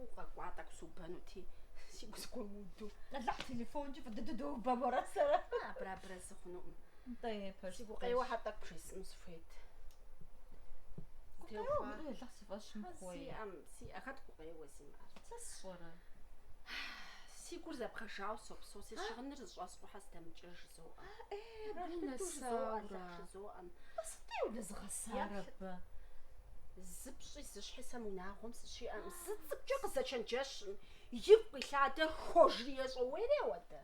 Укъэкӏуа тӏэкӏу субэнути, сигу зыгуэмыуду. Алыхь, телефонкӏи фӏы дыдэу доубэ морэ сэрэ. Абырэ абырэ зы хъунукъым. Нтӏэ, е, пэжщ, Си пэжщ. гукъеуэхэр тӏэкӏу бжесӏэну сыхуейт. Гукъеуэ Зытеухуа. уиӏэу Алыхь си фӏэщ мыхъууэ. Сиӏэм, сиӏэ, хэт гукъеуэ зимыӏэр? Сэ сщӏэрэ? Си гур зэбгъэжауэ сопсэу, си щыгъыныр зыщӏэскъуэхьэ сыдэмыкӏыж жызоӏэ. Э, абы Пэж дыдэу жызоӏэ, Алыхь унэсаура? жызоӏэм. Сыт ӏей унэзыгъэсар Еплъ. абы? Зы пщӏи зы щхьи сэ мы унагъуэм сыщиӏэм, зы цӏыкӏукӏэ къызэчэнджэщым, игу къилъадэр хожри ещӏэ, уэри ауэдэ?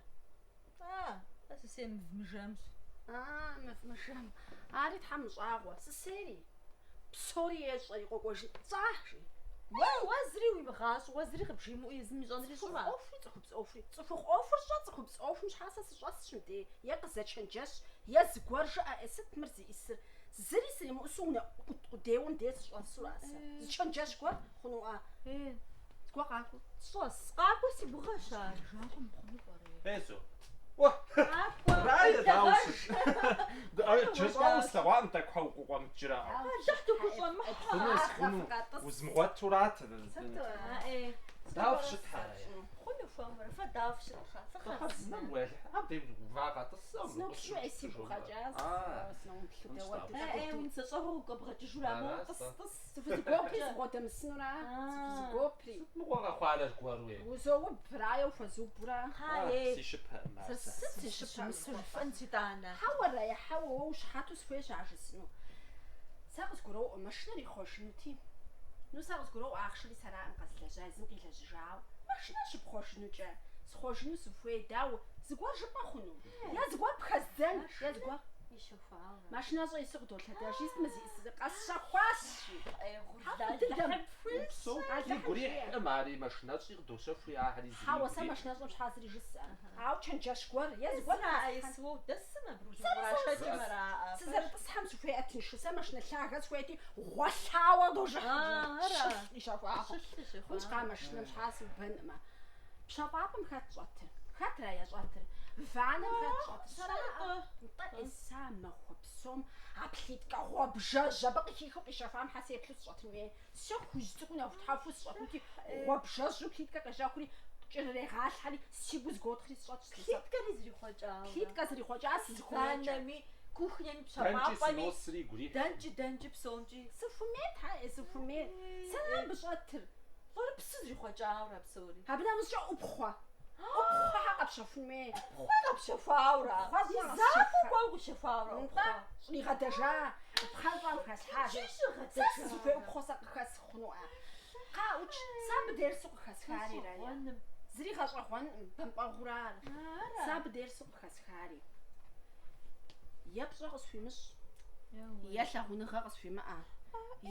А, сэ сысей мывмыжэмщ. А, мывмыжэм. Ари тхьэм мыщӏагъуэ. Сысейри. Псори ещӏэри, къокӏуэжын. Цӏа, жи. Уэ, уэ зыри уимыгъащӏэу, уэ зыри къыбжимыӏэу езым ищӏэнри Цӏыхухъу щӏыуэ. ӏуэхури цӏыхубз ӏуэхури. Цӏыхухъу ӏуэхур щӏэ, цӏыхубз ӏуэхум щхьа сэ сыщӏэсщ мыдей. Е къызэчэнджэщ, е зыгуэр жыӏэ, е сыт мыр зиӏисыр. Зыри сримыӏусу унэӏут къудейуэ мыдей сыщӏэсура сэ. Зы чэнджэщ гуэр хъунуӏа? Зыгуэр къакӏуэ. Щӏэс, къакӏуэ си гугъэщ ар. Жагъуэ мыхъуну пӏэрэ? Безу. Уэ! Къакӏуэ, Рае, дауэ къеблэгъэж. ущыт? Джэщӏауэ услъэгъуакъым, тӏэкӏу щхьэ укъыкъуэмыкӏрэ? Алыхь дыхущӏэмыхьэ. Хъуну, хъуну, узмыгъуэтурат. Сыт? Аӏей. Дауэ фыщыт, Рае? Хъуну хуэмурэ, фэ дауэ фыщыт, хьэ? Фыхъарзынэм, уэлэхьи, абдей ува къэтӏысэу. Сыноплъу ӏей сигу къэкӏащ. Сыноплъу дауэ Аӏей, уи нысащӏэгъуэр уигу къэбгъэкӏыжура? Моуэ тӏыс, тӏыс. Сыфызыгуопри сыбгъуэдэмысынура? Сыфызыгуопри. Сыт мыгъуэ къэхъуарэ зыгуэруи? Узоуб, Рае ухуэзубура? Хьэ, ей. Си щыпэкъым ар Сэ сэ. сыт си щыпэм жыфӏэнщ итӏанэ. Хьэуэ, Рае, хьэуэ, уэ ущыхьэту сыхуейщ ар жысӏэну. Сэ къызгуроӏуэ, машинэр ихъуэжынути. Ну, сэ къызгуроӏуэ, ахъшэри сэраӏым къэзылэжьа, езым къилэжьыжауэ. Машинэр щыпхъуэжынукӏэ, схъуэжыну сыхуей, дауэ, зыгуэр жыпӏэ хъуну? Е зыгуэр пхэздзэн, е зыгуэр. Машинэщӏэ ису къыдолъэдэж, сыт мы зиӏысыр, къэсщэхуащ, жи. Хьэфӏ дыдэм. Упсэу, игу ирихькъым ари, машинэщӏи къыдощэхури, ахэри зыри Хьэуэ, игу сэ ирихькъым. машинэщӏэм щхьа зыри жысӏэм. Ауэ чэнджэщ гуэр е зыгуэр Сызэрытӏысхьэм сыхуейӏэ тыншу, сэ машинэ лъагэ сыхуейти, гъуэлъауэ дожыхь. Щылъ къищэхуа. Хъунщ, кхъа машинэм щхьа сыубэнӏымэ. Пщэфӏапӏэм хэт щӏэтыр? Хэт Рае щӏэтыр? Ванэм хэт щӏэтыр? Сэраӏэ. Нтӏэ, ӏей сэ махуэ псом а плиткэ гъуабжэжь абы къыхихыу къищэхуам хьэ сеплъу сыщӏэтын хуей. Сэ хужь цӏыкӏуу нэхутхьэхуу сыщӏэтынути, гъуабжэжьу плиткэ къещэхури, кӏэрырегъалъхьэри, си гу зыгуотхъри сыщӏэтщ. Плиткэри зрихъуэкӏауэ. Плиткэ зрихъуэкӏа сызыхуэмейкӏэ. Ванэми, кухнями, Дэнкӏи пщэфӏапӏэми, сыносри игу ирихькъым. дэнкӏи, дэнкӏи, псомкӏи. Сыхумейт, хьэ, сыхумей. Сэра абы щӏэтыр. Лӏорыпсу зрихъуэкӏауэрэ псори. Абы нэмыщӏкӏэ ӏупхъуэ. ӏупхъуэ хьэ къэпщэхун хуей. ӏупхъуэ къэпщэхуауэрэ? ӏупхъуэ И щӏэ закъуэу къэсщэхуа. кӏуэу къищэхуауэрэ Нтӏэ, ӏупхъуэ? щӏригъэдэжа, ӏупхъуэ щӏэм хэслъхьа. Икӏи Сэ щӏигъэдэжауэрэ? сызыхуей ӏупхъуэ сэ къыхэсх хъунуӏэ. Кхъа, ӏукӏ, сэ абы дерсу къыхэсхари, Рае. Гъэщӏэгъуэным. Зыри гъэщӏэгъуэнкъым, бэмпӏэгъурэ ар. Ара? Сэ абы дерсу къыхэсхари. Е пщӏэ къысхуимыщӏ, е лъагъуныгъэ къысхуимыӏэ,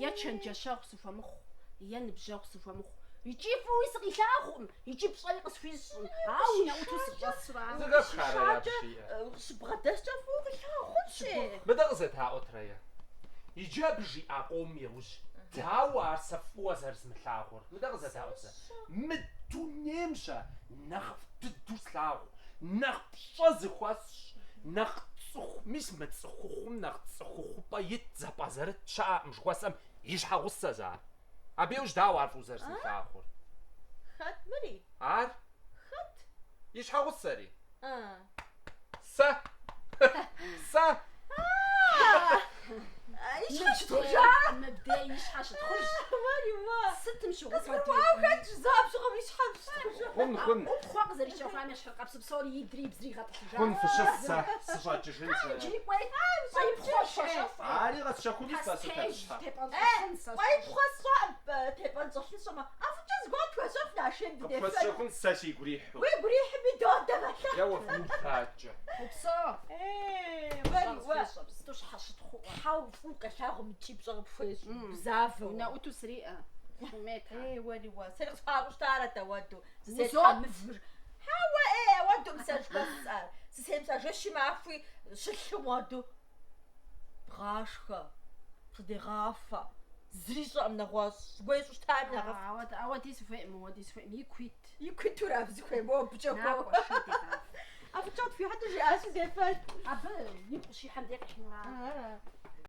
е чэнджэщэгъу сыхуэмыхъу, е ныбжьэгъу сыхуэмыхъу. Икӏи фӏыуи сыкъилъагъукъым, икӏи пщӏэи къысхуищӏкъым. Ауэ унэӏуту сыщӏэсура? Зэхэпха, Рае, абы жиӏэр? Ущыбгъэдэскӏэ фӏыуэ къилъагъу хъунщи. Мыдэ къызэдаӏуэт, Рае. Иджы абы жиӏа къомым еужь. Дауэ ар сэ фӏыуэ зэрызмылъагъур? Мыдэ къызэдаӏуэт зэ. Мы дунейм-щэ нэхъыфӏ дыдэу слъагъу, нэхъ пщӏэ зыхуэсщӏ, нэхъ цӏыху, мис мы цӏыхухъум нэхъ цӏыхухъупӏэ ит зэпӏэзэрыт щыӏэкъым жыхуэсӏэм и щхьэгъусэщ ар. Абы иужь дауэ ар фӏыуэ зэрызмылъагъур? Хэт мыри? Ар? Хэт? И щхьэгъусэри. А. Сэ. Сэ. И щхьэ щытхъужа? Мыбдей и щхьэ щытхъуж. Уэри уэ. Сытым щыгъуэ Къызгурыӏуауэ хэт жызоӏэ и щхьэм щытхъужа? Хъун, хъун. ӏупхъуэ къызэрищэхуам ещхьыркъабзэу псори идри ибзри игъэтӏылъыжа. Хъун, фыщыс, сэ сыщӏэкӏыжын сэ. Иджыри кӏуей, фӏеипхъуэ щэщэху. Ари къэсщэхунущ сэ Пэстеж сытет щхьэ. тепӏэнщӏэлъын сэ. Фӏеипхъуэ сщӏэӏым, тепӏэнщӏэлъын сщӏэмэ. ӏэфӏыкӏэ зыгуэр тхуэщэху нашейм дыдефэн. Къыпхуэсщэхун сэ сигу ирихьу. Уигу ирихьми додэ мэлъэ. Еуэ, фыубакӏэ. Упсэу. Эй, уэри уэ. Сыту щхьэ щытхъуӏуэ. Тхьэу фӏыуэ укъелъагъум икӏи пщӏэ къыпхуещӏ, гузавэу. Унэӏуту сриӏэ. Сыхумейт. Эй, уэри уэ. Сэри къысхуащӏу щытарэт ауэду. Узот. Хьэуэ, ӏей, ауэду сэ жыхуэсӏэр. Сысейм сэ жэщи махуи щылъу моду. Дгъашхэ, псыдегъафэ. Зыри ищӏэкъым нэгъуэщӏ. Зыгуэр ищӏу щытами нэхъыфӏт. Ауэ, ауэди сыхуейкъым, ауэди сыхуейкъым. Ику ит. Ику итура зыхуей мобыкӏэ Накӏуэ, кӏуэуэ. шей дегъафэ. ӏэфӏыкӏэ къытхуихьыну жиӏащи, дефэн. Абы игу къыщихьэм дей къихьынура? Ара.